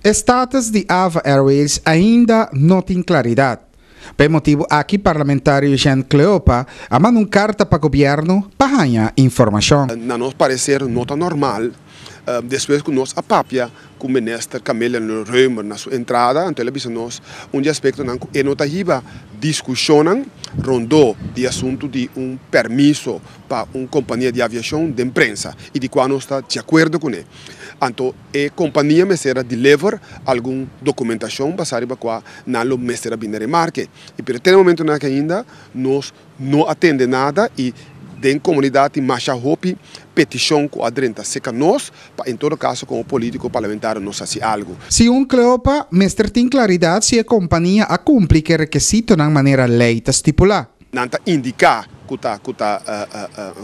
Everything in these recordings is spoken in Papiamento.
E status di Ava Airways ainda no tin klaridat. Pa e motibu aki parlamentario Eugène Cleopa a manda un karta pa gobièrnu pa haña informashon. Na nos parecer no ta normal despues cu nos a papia cu Minister Camelia Römer na su entrada, anto el a bisa nos un di aspectonan cu e no ta hiba discusionnan rondó di asunto di un permiso pa un compania di aviacion den prensa y di cua nos ta di acuerdo cune. Anto e compania mester a deliver algun documentacion basa riba cua nan lo mester a bini na remarke y pero te na momentonan aki ainda nos no a tende nada y den comunidad tin masha hopi peticion cu a drenta cerca nos pa en todo caso como politico parlamentario nos haci algo. Segun Cleopa, mester tin claridad si e compania a cumpli cu e rekesitonan manera ley ta stipula. Nan ta indica cu ta cu ta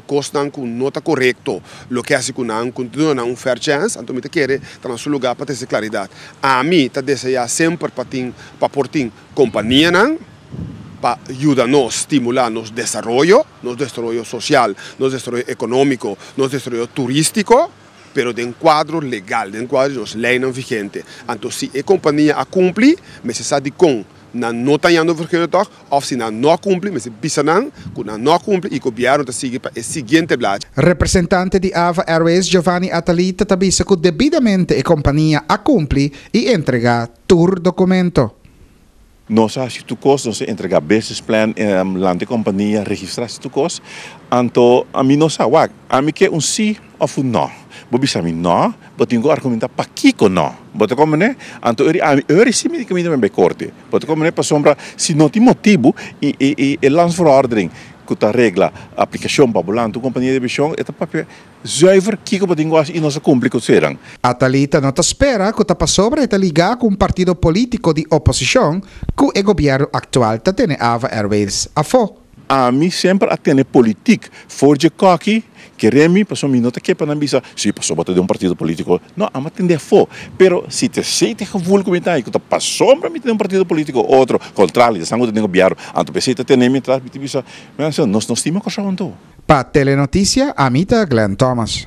cosnan cu no ta corecto loke haci cu nan cu duna nan un fair chance, anto mi ta kere ta na su lugar pa trece claridad. Ami ta desea semper pa tin pa por tin companianan pa yuda nos stimula nos desaroyo, nos desaroyo social, nos desaroyo economico, nos desaroyo turistico, pero den cuadro legal, den cuadro di nos leynan vigente. Anto si e compania a cumpli, mester sa dicon nan no ta hañando vergunning tòg, òf si nan no a kumpli, mester bisa nan ku nan no a kumpli i gobièrnu ta sigui pa e siguiente blachi. Representante di Ava Airways, Giovanni Atalita ta bisa ku debidamente e kompania a kumpli i entregá tur dokumento. Nos a hasi tur kos, nos a entregá business plan, lanta e kompania, registrá hasi tur kos. Anto ami no sa wak, ami ke un sí òf un nò. Bo bisa mi nò, Bo tin ku argumentá pakiko no. Bo ta komprendé? Anto eri ami, eri si mi kaminda mi bai korte. Bo ta komprendé? Pasobra si no tin motibu i i i e landsverordening ku ta regla aplikashon pa bo lanta un kompania di aviashon e ta papia zuiver kiko bo tin ku hasi i nos a kumpli ku seran. Atalita no ta spera ku ta pasobra e ta ligá ku un partido polítiko di oposishon ku e gobièrnu aktual ta tene Ava Airways afó. Ami semper a tene politik for dje koki, kere mi, pasobra mi no ta ke pa nan bisa, si pasobra bo ta den un partido politico. No, ami a tende afo. Pero si ta esey ta e gevoel ku mi ta hay, ku ta pasobra mi ta den un partido politico o otro, kontrali, esnan ku ta den gobierno, anto p'esey ta tene mi atras, mi ta bisa, Mensen, nos no stima Kòrsou anto. Pa Telenoticia, ami ta Glenn Thomas.